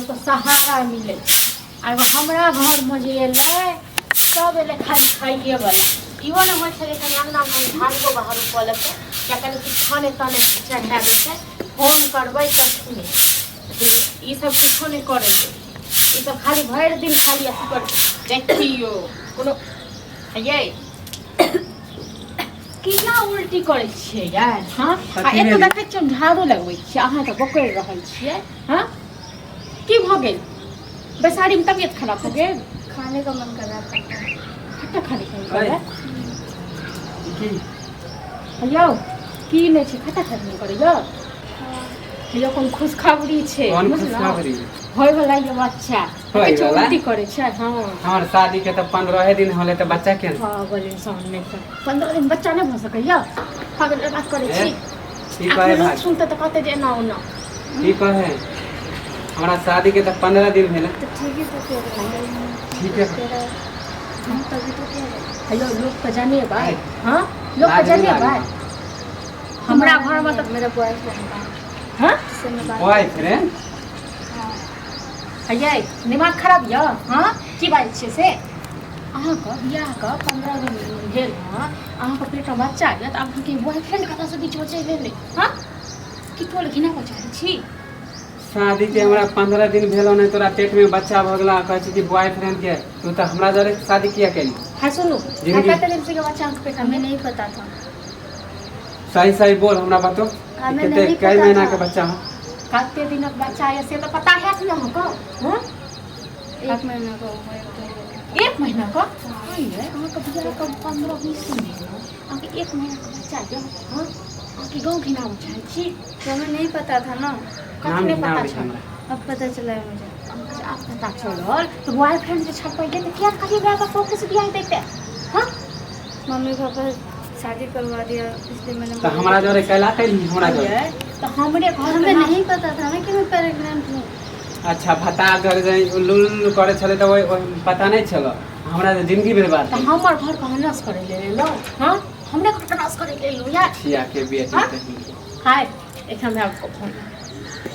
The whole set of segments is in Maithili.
लोकके सहारा मिलै छै। आ एगो हमरा घरमे जे एलै सब एलै खाली खाइएवला। इहो नहि होइ छै जे कनि अङ्गनामे झाड़ूओ बहारू कऽ लेतै या कनि किछु खाने ताने चढ़ा देतै। फोन करबै तखने। ई सब किछो नहि करै छै, ई सब खाली भरि दिन खाली अथी कर। देखियौ कोनो यै केना उल्टी करै छियै यार? हँ, आ कथी एतऽ भेलै? देखै छियै हम झाड़ू लगबै छियै, अहाँ तऽ बोकरि रहल छियै। हँ, की भऽ गेल? बैसारीमे तबियत खराब भऽ गेल? खाने का मन कर रहा था। खट्टा खाने का मन कर रहा है? की? यौ, की नहि छै, खट्टा खाने मन करैया? यौ, कोन खुशखबरी छै? कोन बुझलहुँ? खुशखबरी? होय वाला ये बच्चा। होय किछु वाला? उल्टी करै छै। हँ, हमर शादी के तऽ 15 दिन होले, तऽ बच्चा के पागल इंसान। नहि तऽ 15 दिन बच्चा नहि भऽ सकैया? पागल बात करै छी। की कहे लोक भाई? सुनते तऽ कहते जे एना ओना। की कहे? हमरा शादी के तऽ 15 दिन भेलै। तो ठीक है, तो कह रहे हैं। ठीक है। तेरा हम तभी तो कह रहे हैं। हेलो, लोक के जनेबै? हँ, लोक के लाज नहि जनेबै? लागै? हमरा घरमे तऽ मेरा बॉयफ्रेंड था। हँ। जिससे मैं बात बॉयफ्रेंड? हाँ। यै, दिमाग खराब यऽ? हँ, की बाजै छियै से? अहाँके बियाहके 15 दिन भेल हँ, अहाँके पेटमे बच्चा यऽ, तऽ अहाँके बॉयफ्रेंड कतऽसँ बीचमे चलि एलै? हँ, की टोल घिनाबऽ चाहै छी? शादी के हमरा 15 दिन भेलो नहि, तोरा पेट में बच्चा भऽ गेला, कहै छी कि बॉयफ्रेंड के। तू तऽ हमरा जरे शादी किया केली? हाँ, सुनू। जिंदगी- कते दिन से बच्चा अहाँके पेटमे? हमें नहीं पता था। सही सही बोल, हमरा बतो कि हमें कते नहीं कई पता महीना था। के बच्चा हो? कते दिनक बच्चा यऽ से तऽ पता हैत ने अहाँके? हँ। एक महीना का हुआ है तो। एक महीना का? हाँ यै, अहाँके बियाहके 15-20 दिन भेल हँ, अहाँके एक महीना के बच्चा यऽ? हँ, अहाँके गाँव घिनाबऽ चाहै छी? तो हमें नहीं पता था ना। कथी नाम नहि पता घिनाबै छै छल? हमरा। अब पता चला है मुझे। अहाँके आब पता चलल तऽ बॉयफ्रेंड जे छल पहिले, तऽ किया कहलियै माय बाप ऑफिस बियाह दैते? हँ। मम्मी पापा शादी करवा दिया, इसलिए मैंने तऽ बोला। हमरा जरे कैला कैली? हमरा जरे? यै, तऽ हमरे घर हमें नहीं पता था ना कि मैं प्रेग्नेंट हूँ। अच्छा, भता घर जाइ उल्लू उल्लू करै छलै तऽ ओहि ओहि पता नहि छल? हमरा तऽ जिंदगी बर्बाद तऽ हमर घर के नाश करै ले एलहुँ? हँ, हमरे घर के नाश करै ले एलहुँ यार? छिया के बेटी। हाँ? कहीं के। हाय, एखन माय बाप को फोन,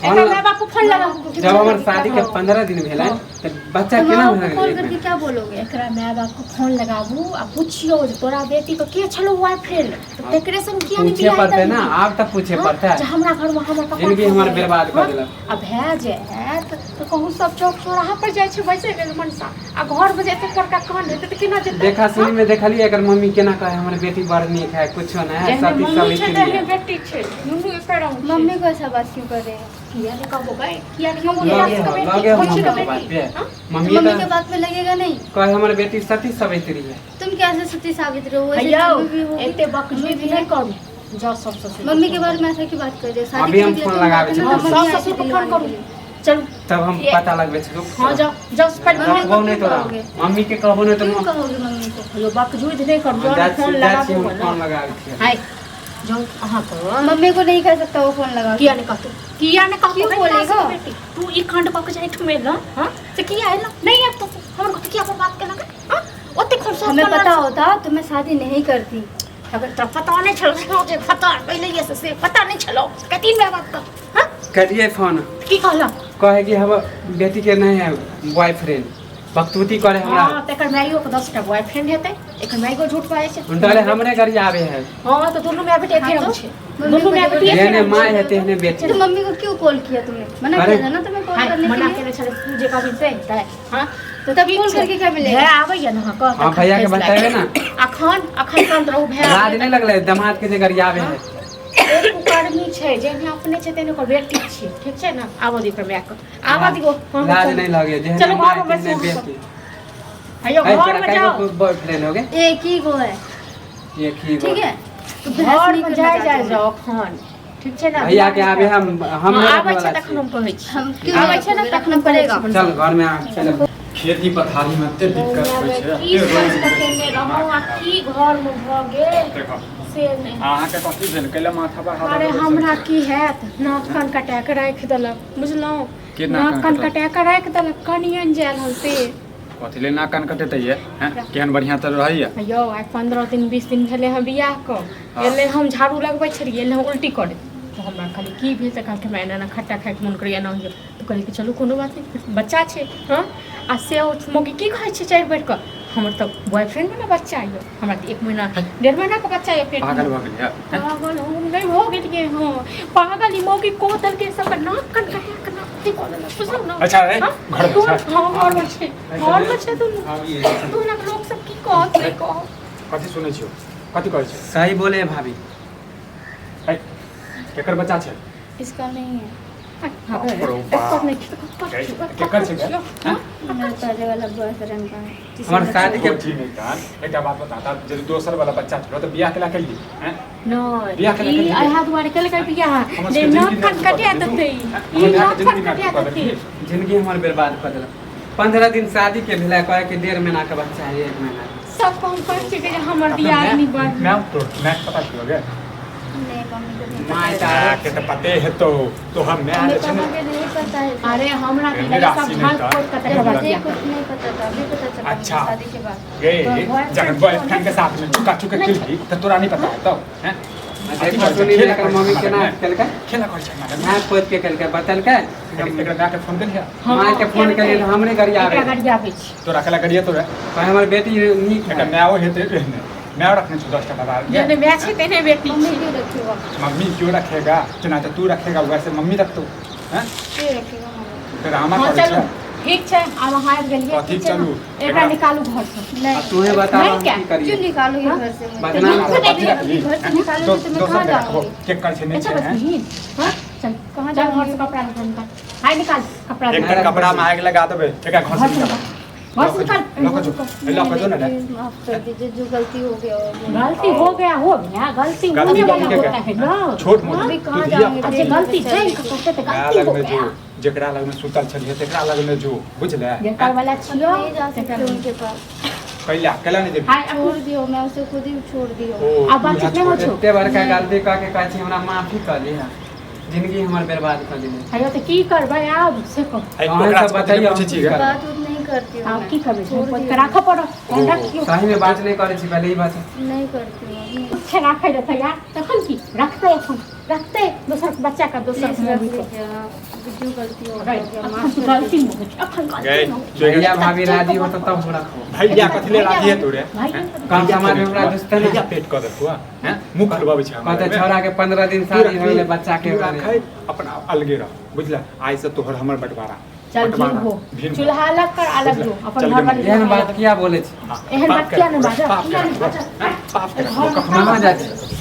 फोन एखन माय बाप को फोन लगाऊ। जब हमर शादी के 15 दिन भेलै तऽ बच्चा तो केना माँ भऽ को कॉल गेलै? करके क्या बोलोगे? एकरा माय बाप को फोन लगाबू आ पुछियौ जे तोरा बेटी के के छलौ बॉयफ्रेंड, तऽ तेकरे संग किया नहि पूछे बियाह पड़तै देलही? ने, आब तऽ पूछे हँ? पड़तै। जे हमरा घरमे हमर पापा जिंदगी हमर बर्बाद कऽ हँ? देलक। आ भए जायत तऽ कहू, सब चौक चौराहा पर जाइ छै बैसै लेल मनसा, आ घर मे जे एतेक बड़का कांड हेतै तऽ केना जेतै? देखा सुनी में देखलियै एकर मम्मी केना कहे, हमर बेटी बड़ नीक है, कुछो नहीं है। जेहने सती मम्मी छै सवित्री तेहने है। बेटी छै, दुनू एके रंग छै। मम्मी को ऐसा बात क्यों कर रहे हैं? किया नहि कहबो गै, किया नहि कहबो? लगे सासुके हो बेटी, लगे हो कोची मम्मी के के बात बेटी पे। हँ? तो मम्मी मम्मी के तऽ बात पे लगेगा नहीं। कहे हमर बेटी सती सवित्री है। तुम कैसे सती साबित रहो? वैसे हैयौ, मम्मी भी होगी। एते बकचोदी नहि करू, जाउ सब ससुर। मम्मी के बारे में ऐसा की बात कर रहे हो? शादी अभी हम करने के लिए फोन तुम लगाबै जाते ना, छी। तो हँ, मम्मी सास आई ससुर थी के फोन दिलवाने करू। के लिए। चलू। तब हम पता लगबै छी, रुक। हँ, जाउ जाउ, पहिले मम्मी रखबो को नहि क्यों तोरा। कहोगे? मम्मी के कहबो नहि क्यों तऽ कहोगे मम्मी को? यौ, बकचोदी नहि करू, जाइ जहन फोन छी, जाइ छी, लगाबू हम ने। फोन लगाबै छी। हाय, जाउ अहाँके। मम्मी को नहीं कह सकता वो फोन लगा। किया नहि कहतौ? किया नहि कहतौ? क्यों गै, बोलेगा? सासुके बेटी तू ई कांड कऽ के जे एहिठाम एलह हँ, से किया एलह? नहि आबितौ तू, हमर घर किया बर्बाद केलक? हँ, ओते खुश हमें पता होता तो मैं शादी नहीं करती। अगर तोरा पता नहि छलौ जे पता पहिले से से पता नहि छलौ, कथी माय बाप के? हँ। करिए फोन। की कहलक? कहे कि हम बेटी के नहीं है बॉयफ्रेंड, बकतूती करे हमरा। हँ, तऽ एकर माइयो के 10टा बॉयफ्रेंड हेतै, एकर माइयो झूठ बाजै छै। डरे हमरे गाड़ी आवे है। हँ, तऽ दुनू माय बेटी एके हाँ रंग तो, छै। मम्मी दुनू माय को बेटी एके जेहने रंग माय छै। है तेहने बेटी। तो मम्मी को क्यों कॉल किया तुमने? मना अरे। किया था ना तुम्हें कॉल हाय, करने के मना लिए? केने छलै, तू जे कहबी से हेतै? हँ, तऽ तब ठीक कॉल छै। करके क्या मिलेगा? भै आबैया ने अहाँके? हाँ, भैया के बतेबे ना। अखन अखन शांत रहू, भै लाज आबैया। नहीं लगले दामाद के जे गरियावे है? एक कुकर्मी छै, जेहने अपने छै तेहने ओकर बेटी छै। ठीक छै ने? आबऽ दियौ ओकर मायके, आबऽ दियौ। हँ, लाज चलू। नहीं लगे, जेहने चलू माय घरमे तेहने बैसू। बेटी। हैयौ, है, तोरा घरमे कई जाउ। गो बॉयफ्रेंड हो गए? एक ही गो है। एक ही गो। ठीक है, तो बहस नहीं घरमे करना जाय चाहती जाय हूँ। जाउ अखन, ठीक छै ने? भैया के आबे हम हँ, नहीं आबै रखै छै वाला तखन छी। हम कहै छी। हम क्यों आबै नहीं छै ने रखोगे? तखन रखना पड़ेगा। कहै छी। चल घर में आ, चल। खेती पथारी में एते दिक्कत होइ छै, की एते सोच रोग कऽ केने रहौं आ की घरमे भऽ गेल देखो से नहि। अहाँके कथी भेल? कैला माथा पर हाथ अरे लगबै? हमरा की हैत, नाक कान कटा कऽ राखि देलक, बुझलहुँ? के नाक नाक कान कान कटल? कटा कऽ राखि देलक, कनियन जायल हम से। कथी ले नाक कान कटेतै ये हैं? केहन बढ़िआँ तऽ रहैया। यौ, आइ 15 दिन 20 दिन भेलै हँ बियाह कऽ। एलै, हम झाड़ू लगबै छलियै, एलै हम उल्टी करै, तऽ हमरा कहलियै की भेल, तऽ कहलकै हमरा एना एना खट्टा खाइके मोन करैए, एना होइए। तऽ कहलियै कि चलू कोनो बात नहि, बच्चा छै। हँ, आ से ओ मौगी की कहै छै चढ़ि बढ़ि कऽ, हमर तऽ बॉयफ्रेंड वाला बच्चा यऽ, हमरा तऽ 1 महीना 1.5 महीनाके बच्चा यऽ पेटमे। पागल भऽ गेलियै? पागल हम नहि भऽ गेलियै। हँ, पागल ई मौगी कऽ देलकै, सबके नाक कान कटा कऽ नाक अथी कऽ देलक, बुझलहुँ ने? अच्छा, ए, हँ? घरमे छै? हँ, घरमे छै, घरमे छै दुनू। तोहरा लोक सब की कहत, नहि कहत? कथी सुनै छियौ? कथी कहै छै? सही बोले है भाभी। है, केकर बच्चा छै? इसका नहीं है। बाप रौ बाप। केकर छै गे? हँ? मेरा पहले वाला बॉयफ्रेंड का है, जिसे हमर मैं शादी के जी नहि कान, एकटा बात बता ता, जब दोसर वाला बच्चा छलो तऽ बियाह केला केली हैं? नहि, बियाह केला ई केली? अहाँ दुआरे केलकै बियाह हमर जे सबके नाक जिंदगी कान नर्क कटिया कऽ देलही। देतै। तू। ई हमर नाक जिंदगी कान नर्क कटिया कऽ देतै। देलही। जिंदगी हमर बर्बाद कऽ देलक। 15 दिन शादी के भेलै, कहै कि 1.5 महीना के बच्चा है, 1 महीना के। सबके हम कहै छियै कि जे हमर दियादनी बड़ मैं तो मैं पता छलो गे? नहीं, मम्मी को नहीं माय पता। तऽ माय के तऽ पते हेतौ तो हम मैं मम्मी जे छै पापा ने के नहीं पता है। अरे हमरा तऽ एहने ई सब राशि झाड़ नहि तऽ। खोद कऽ तकर बाद मुझे बियाह कुछ नहीं पता था, अभी पता चला मुझे अच्छा। शादी के बाद। गे, boyfriend जखन बॉयफ्रेंड के साथ में चुका चुका केलही तऽ तोरा नहीं पता हेतौ हैं? देखो सुनी खेला एकर करै मम्मी छै केना हमरा लगमे। केलकै? खेला करै छै हमरा लगमे। नाक पोति के केलकै, बतेलकै। एकरा माय के फोन केलियै? हँ, माय के फोन केलियै तऽ हमरे गाड़ी आबै। एकरा गाड़ी आबै छै। तोरा केला गरिया तोरा? कहै हमर बेटी नीक एकर है। मायो हेतै एहने? माय रखने छौ 10 टा बाजार गे। जेहने माय छै तेहने बेटी मम्मी छै। क्यों रखेगा? मम्मी क्यों रखेगा? जेना तऽ तू रखेगा वैसे मम्मी रखतौ हैं? क्यों रखेगा मम्मी? ड्रामा हँ, करै चलू छै। ठीक छै, आब अहाँ आबि गेलियै। कथी ठीक छै ने? चलू? एकरा निकालू घरसँ। नहीं। अब तूहे बता, नहीं हम क्या? की क्यों करिए? निकालोगे हाँ? घर से मुझे? बदनाम तो कथी रखली? घर से निकालोगे तो मैं दोसर कहाँ के रखबो जाऊंगी? केकर छै नहि अच्छा छै बस हैं? नहीं, हाँ चल। कहाँ चल, घर जाऊंगी? से कपड़ा निकाल, निकाल, हाय निकाल कपड़ा। एक निकाल कपड़ा में आगि लगा देबै, एकरा घर घर से से निकाल। निकाल, घर से निकाल। लऽ कऽ जो, लऽ कऽ जो ने रे। प्लीज माफ कर दीजिए, जो गलती हो गया हो गया। गलती हो गया, हो गया, गलती गलती होने वाला गलती के होता है ना। छोट मोट अभी तू कहाँ धिया जाऊंगी? पुता अच्छा, छी। गलती जान के करते तो माय गलती हो लगमे जो, गया। जेकरा लगमे सुतल छलियै तेकरा लगमे जो, बुझले? जेकर वाला छियो नहीं जा सकते उनके पास। कैला कैला नहि जेबही? हाय छोड़ दियो, मैं उसे खुद ही छोड़ दियो। ओ, आब बातचीत इएह नहि होइ छोड़ छौ। एते बड़का गलती कऽ के कहै छी हमरा माफी कऽ लिह, जिंदगी हमर बर्बाद कऽ देले। हयो, तऽ की करबै आब से कहू। है, अहाँ ओकरा सब से कथी बतैयौ, पूछै छी गे? हम की बात उत नहीं करती हूँ आब मैं। की करबै? छोड़ खोद दियो। के राखऽ पड़त, ओ। रखियौ। सही में बात नहीं करै छी, पहले ई बात। नहीं करती हूँ अभी। छै राखै रहतै यार, तखन की रखतै? एखन रखतै दोसर बच्चा के, दोसर प्लीज रख मौगी के। लीजिए आप, जो गलती हो गया हो गया, अखन माफ कर गलती दीजिए। हो गेल छै, अखन गलती गै, हो गेल। तू भैया भाभी राजी हो तऽ तब हम रखबो। भैया कथी ले राजी हेतौ रे? भैया कम समाज में हमरा दुसतै ने। भैया पेट कऽ देलकौ हैं? मुँह खोलबाबै छै हमरा कहते लगमे। छौड़ा के 15 दिन तू शादी हो गेलै, रखी, बच्चा के तू हो गेलै। रखै, अपना अलगे रह, बुझले? आइ से तोहर हमर बंटवारा। चल बंटवारा, भिन्न हो, भिन्न हो। चूल्हा अलग कर, अलग बुझले? जो अपन चल घर गे वाली। एहन बात किया बोलै छी? हाँ, एहन पाप बात किया करे, ने बाजऽ? पाप किया करे, ने बाजऽ? हैं? पाप करे, घर कखनो कहाँ जाइ छी?